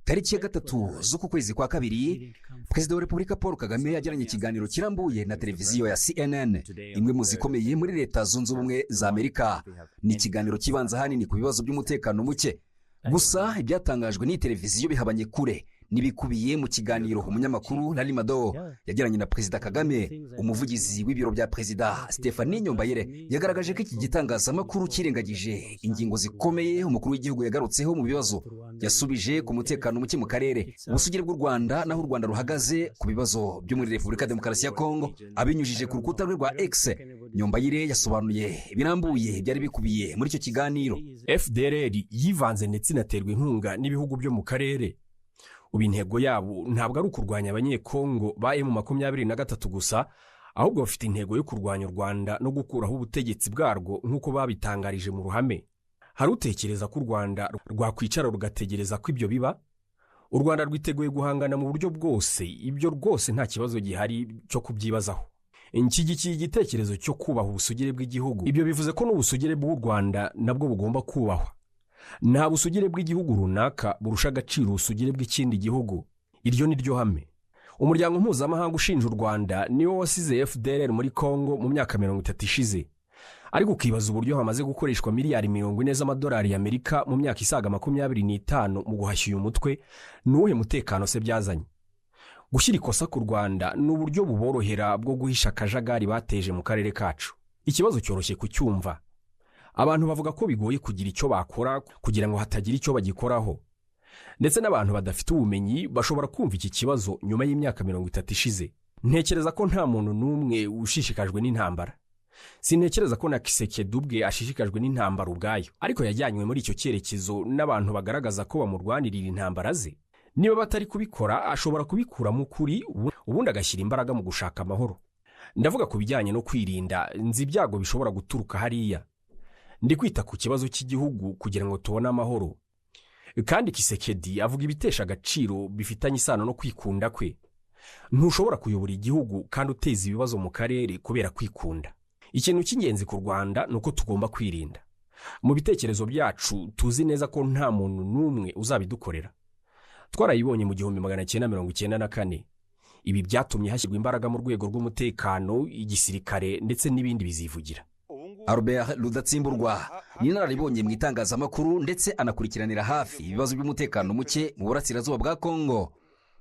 Tariki ya 3 z'uku kwezi kwa kabiri, Perezida wa Repubulika Paul Kagame yagiranye ikiganiro kirambuye na televiziyo ya CNN, imwe mu zikomeye muri Leta Zunze Ubumwe za Amerika. Ni ikiganiro kibanza ahanini ku bibazo by'umutekano muke. Gusa ibyatangajwe n'iyi televiziyo bihabanye kure n'ibikubiye mu kiganiro umunyamakuru Larry Madowo yagiranye na Perezida Kagame. Umuvugizi w'ibiro bya Perezida, Stephanie Nyombayire, yagaragaje ko iki gitangazamakuru kirengagije ingingo zikomeye umukuru w'igihugu yagarutseho mu bibazo yasubije ku mutekano muke mu karere, ubusugire bw'u Rwanda n'aho u Rwanda ruhagaze ku bibazo byo muri Repubulika Demokarasi ya Kongo. Abinyujije ku rukuta rwe rwa X, Nyombayire yasobanuye birambuye byari bikubiye muri icyo kiganiro. FDLR yivanze ndetse inaterwa inkunga n'ibihugu byo mu karere. Ubu intego yabo ntabwo ari ukurwanya Abanyekongo ba M23 gusa, ahubwo bafite intego yo kurwanya u Rwanda no gukuraho ubutegetsi bwarwo nk'uko babitangarije mu ruhame. Hari utekereza ko u Rwanda rwakwicara rugategereza ko ibyo biba? U Rwanda rwiteguye guhangana mu buryo bwose, ibyo rwose nta kibazo gihari cyo kubyibazaho. Nshyigikiye igitekerezo cyo kubaha ubusugire bw'igihugu. Ibyo bivuze ko n'ubusugire bw'u Rwanda nabwo bugomba kubahwa. Nta busugire bw'igihugu runaka burusha agaciro ubusugire bw'ikindi gihugu. Iryo ni ryo hame. Umuryango mpuzamahanga ushinja u Rwanda niwo wasize FDLR muri Kongo mu myaka 30 ishize. Ariko ukibaza uburyo hamaze gukoreshwa miliyari 40 z'amadolari y'Amerika mu myaka isaga 25 mu guhashya uyu mutwe, ni uwuhe mutekano se byazanye? Gushyira ikosa ku Rwanda ni uburyo buborohera bwo guhisha akajagari bateje mu karere kacu. Ikibazo cyoroshye kucyumva. Abantu bavuga ko bigoye kugira icyo bakora kugira ngo hatagira icyo bagikoraho. Ndetse n'abantu badafite ubumenyi bashobora kumva iki kibazo nyuma y'imyaka 30 ishize. Ntekereza ko nta muntu n'umwe ushishikajwe n'intambara. Sintekereza ko na Kisekedi ubwe ashishikajwe n'intambara ubwayo, ariko yajyanywe muri icyo cyerekezo n'abantu bagaragaza ko bamurwanirira intambara ze. Niba batari kubikora, ashobora kubikuramo ukuri, ubundi agashyira imbaraga mu gushaka amahoro. Ndavuga ku bijyanye no kwirinda, nzi ibyago bishobora guturuka hariya. Ndi kwita ku kibazo cy'igihugu kugira ngo tubone amahoro. Kandi Kisekedi avuga ibitesha agaciro bifitanye isano no kwikunda kwe. Ntushobora kuyobora igihugu kandi uteza ibibazo mu karere kubera kwikunda. Ikintu cy'ingenzi ku Rwanda ni uko tugomba kwirinda. Mu bitekerezo byacu tuzi neza ko nta muntu n'umwe uzabidukorera. Twarayibonye mu 1994. Ibi byatumye hashyirwa imbaraga mu rwego rw'umutekano, igisirikare ndetse n'ibindi bizivugira. Albert Rudatsimburwa ni inararibonye mu itangazamakuru ndetse anakurikiranira hafi ibibazo by'umutekano muke mu burasirazuba bwa Kongo.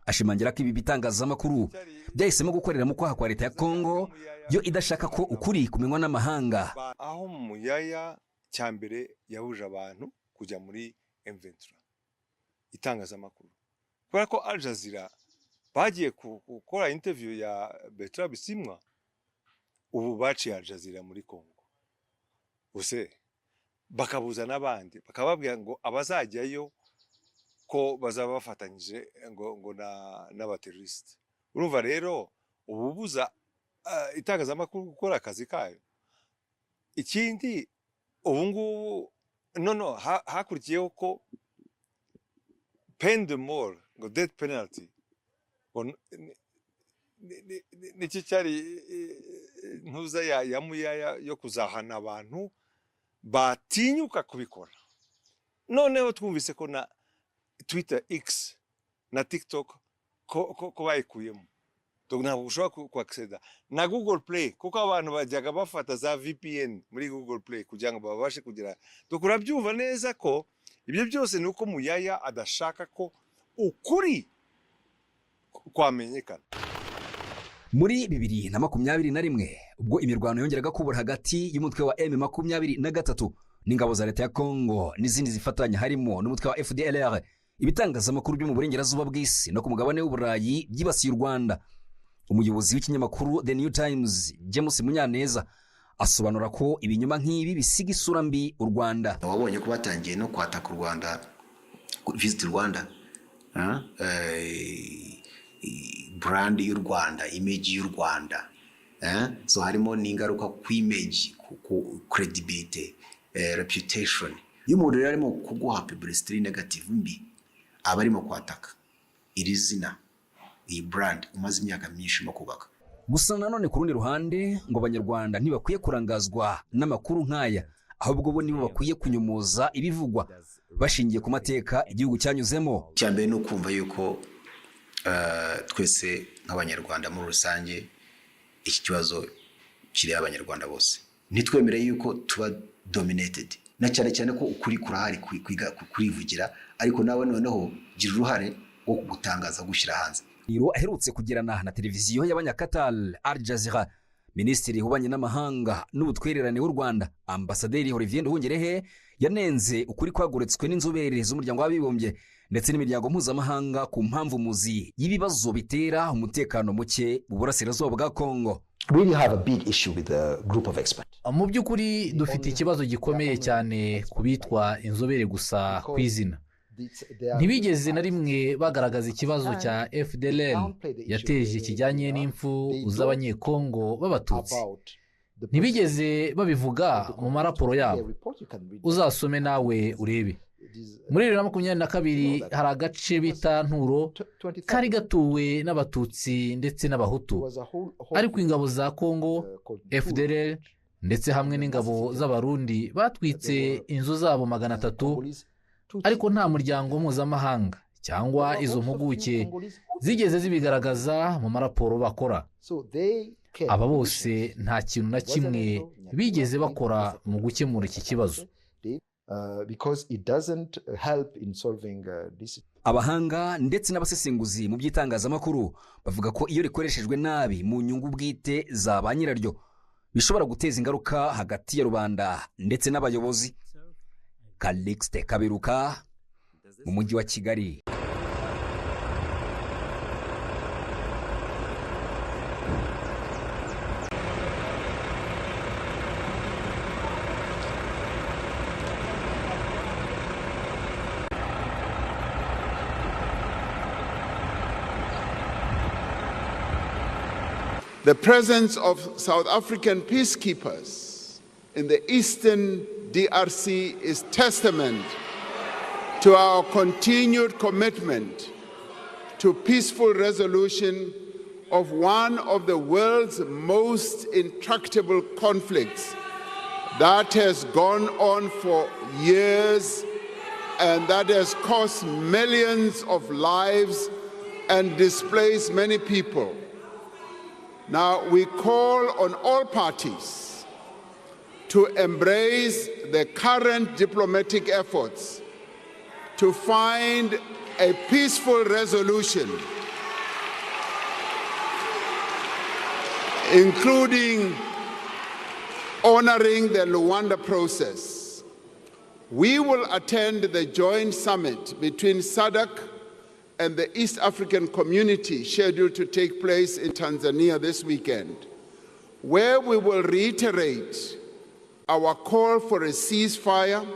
Ashimangira ko ibi bitangazamakuru byahisemo gukorera mu kwaha kwa leta ya Kongo, yo idashaka ko ukuri kumenywa n'amahanga. Aho Muyaya cyambere yahuje abantu kujya muri M23 itangazamakuru, kubera ko Al Jazeera bagiye gukora interview ya Bertrand Bisimwa, ubu baciye Al Jazeera muri Kongo. Use bakabuza n'abandi, bakababwira ngo abazajyayo ko bazaba bafatanyije ngo n'abaterroriste. Urumva rero ububuza itangazamakuru gukora akazi kayo. Ikindi ubu ngubu no hakurikiyeho ko peine de mort, ngo death penalty, ngo nicyo cyari ntuza ya Muyaya yo kuzahana abantu batinyuka kubikora. Noneho twumvise ko na Twitter X na TikTok ko bayikuyemo, ntabwo ushobora kuacceda na Google Play, kuko abantu bajyaga bafata za VPN muri Google Play kugira ngo babashe kugera. Urabyumva neza ko ibyo byose ni uko Muyaya adashaka ko ukuri kwamenyekana. Muri 2021, ubwo imirwano yongeraga kubura hagati y'umutwe wa M23 n'ingabo za leta ya Kongo n'izindi zifatanya harimo n'umutwe wa FDLR, ibitangazamakuru byo mu burengerazuba bw'isi no ku mugabane w'Uburayi byibasiye u Rwanda. Umuyobozi w'ikinyamakuru The New Times, James Munyaneza, asobanura ko ibinyoma nk'ibi bisiga isura mbi u Rwanda. Wabonye ko batangiye no kwataka u Rwanda, Visit Rwanda, brand y'u Rwanda, image y'u Rwanda. So harimo n'ingaruka ku image, ku credibility, reputation. Iyo umuntu rero arimo kuguha publicity negative mbi, aba arimo kwataka iri zina, iyi brand umaze imyaka myinshi urimo kubaka. Gusa nanone ku rundi ruhande, ngo Abanyarwanda ntibakwiye kurangazwa n'amakuru nk'aya. Ahubwo bo nibo bakwiye kunyomoza ibivugwa bashingiye ku mateka igihugu cyanyuzemo. Icya mbere ni ukumva yuko twese nk'Abanyarwanda muri rusange iki kibazo kireba Abanyarwanda bose. Ntitwemere yuko tuba dominated, na cyane cyane ko ukuri kurahari, kurivugira, ariko nawe noneho gira uruhare rwo gutangaza, gushyira hanze. Aherutse kugirana na televiziyo y'Abanyakatar Al Jazeera, Minisitiri w'Ububanyi n'Amahanga n'Ubutwererane w'u Rwanda, Ambasaderi Olivier Nduhungirehe, yanenze ukuri kwagoretswe n'inzobere z'Umuryango w'Abibumbye ndetse n'imiryango mpuzamahanga ku mpamvu muzi y'ibibazo bitera umutekano muke mu burasirazuba bwa Kongo. Mu by'ukuri dufite ikibazo gikomeye cyane ku bitwa inzobere gusa ku izina. Ntibigeze na rimwe bagaragaza ikibazo cya FDLR yateje kijyanye n'impfu z'Abanyekongo b'Abatutsi. Ntibigeze babivuga mu maraporo yabo. Uzasome nawe urebe. Muri 2022 hari agace bita Nturo kari gatuwe n'Abatutsi ndetse n'Abahutu, ariko ingabo za Kongo, FDLR ndetse hamwe n'ingabo z'Abarundi batwitse inzu zabo 300, ariko nta muryango mpuzamahanga cyangwa izo mpuguke zigeze zibigaragaza mu maraporo bakora. Aba bose nta kintu na kimwe bigeze bakora mu gukemura iki kibazo. Abahanga ndetse n'abasesenguzi mu by'itangazamakuru bavuga ko iyo rikoreshejwe nabi mu nyungu bwite za ba nyiraryo bishobora guteza ingaruka hagati ya rubanda ndetse n'abayobozi. Calixte Kaberuka mu mujyi wa Kigali. The presence of South African peacekeepers in the eastern DRC is testament to our continued commitment to peaceful resolution of one of the world's most intractable conflicts that has gone on for years and that has cost millions of lives and displaced many people. Now, we call on all parties to embrace the current diplomatic efforts to find a peaceful resolution, including honoring the Luanda process. We will attend the joint summit between SADC and the East African Community scheduled to take place in Tanzania this weekend, where we will reiterate our call for a ceasefire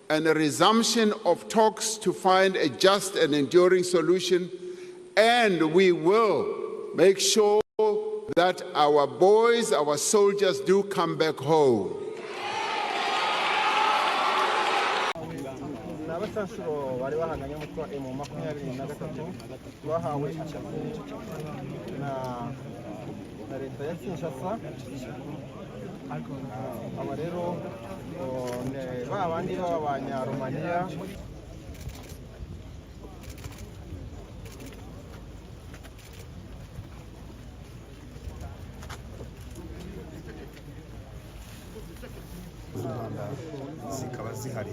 and a resumption of talks to find a just and enduring solution, and we will make sure that our boys, our soldiers do come back home. Abacanshuro bari bahanganye n'umutwe wa M23 bahawe akazi na leta ya Kinshasa. Aba rero ba bandi b'Abanyaromaniya. Z'u Rwanda zikaba zihari.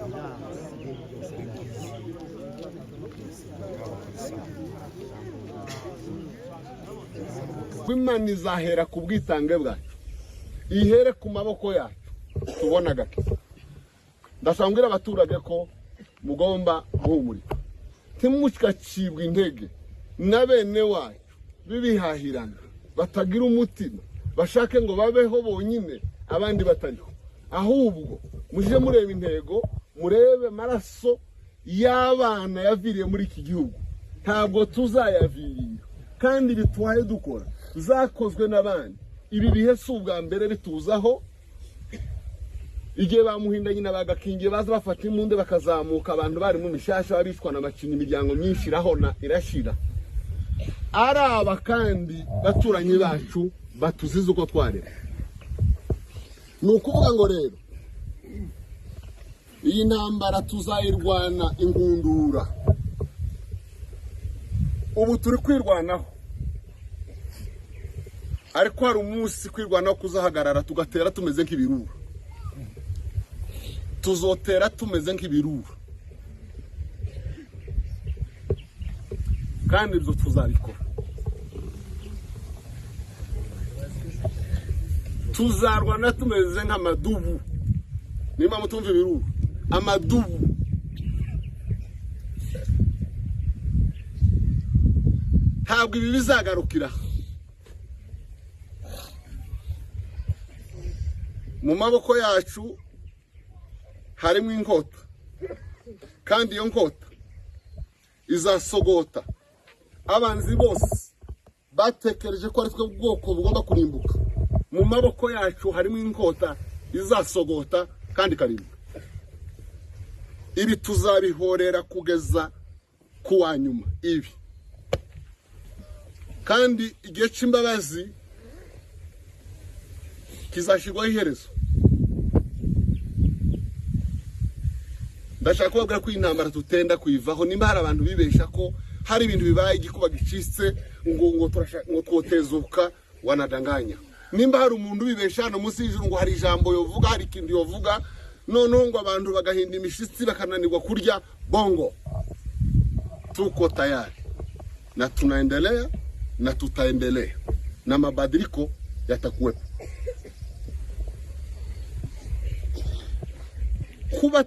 Imana izahera ku bwitange bwacu, ihere ku maboko yacu tubona agakiza. Ndasaba abaturage ko mugomba guhumurika, ntimukacibwe intege na bene wacu b'ibihahirana batagira umutima, bashake ngo babeho bonyine abandi batariho. Ahubwo mujye mureba intego, murebe amaraso y'abana yaviriye muri iki gihugu, ntabwo tuzayavirira kandi bitwaye dukora zakozwe n'abandi. Ibi bihe si ubwa mbere bituzaho. Igihe bamuhinda nyina bagakingiye baza bafata imbunda bakazamuka, abantu bari mu mishasha barishwa na macinya, imiryango myinshi irahona irashira. Ari aba kandi baturanyi bacu batuzize uko twareba. Ni ukuvuga ngo rero Iyi ntambara tuzayirwana ingundura. Ubu turi kwirwanaho, ariko hari umunsi kwirwanaho kuzahagarara, tugatera tumeze nk'ibirura. Tuzotera tumeze nk'ibirura, kandi ibyo tuzabikora. Tuzarwana tumeze nk'amadubu. Niba mutumva ibirura, amadubu. Ntabwo ibi bizagarukira mu maboko yacu. Harimo inkota, kandi iyo nkota izasogota abanzi bose batekereje ko ari twe bwoko bugomba kurimbuka. Mu maboko yacu harimo inkota izasogota kandi ikarimbuka. Ibi tuzabihorera kugeza ku wa nyuma. Ibi kandi igihe cy'imbabazi kizashyirwaho iherezo. Ndashaka kubabwira ko iyi ntambara tutenda kuyivaho. Nimba hari abantu bibesha ko hari ibintu bibaye, igikuba gicitse, ngo ngo twotezuka, wanadanganya. Nimba hari umuntu ubibesha hano munsi y'ijuru ngo hari ijambo yovuga, hari ikintu yovuga, noneho ngo abantu bagahinda imishitsi, bakananirwa kurya, bongo. Tuko tayari na tunaendelea na tutaendelea na mabadiliko yatakuwepo. Kuba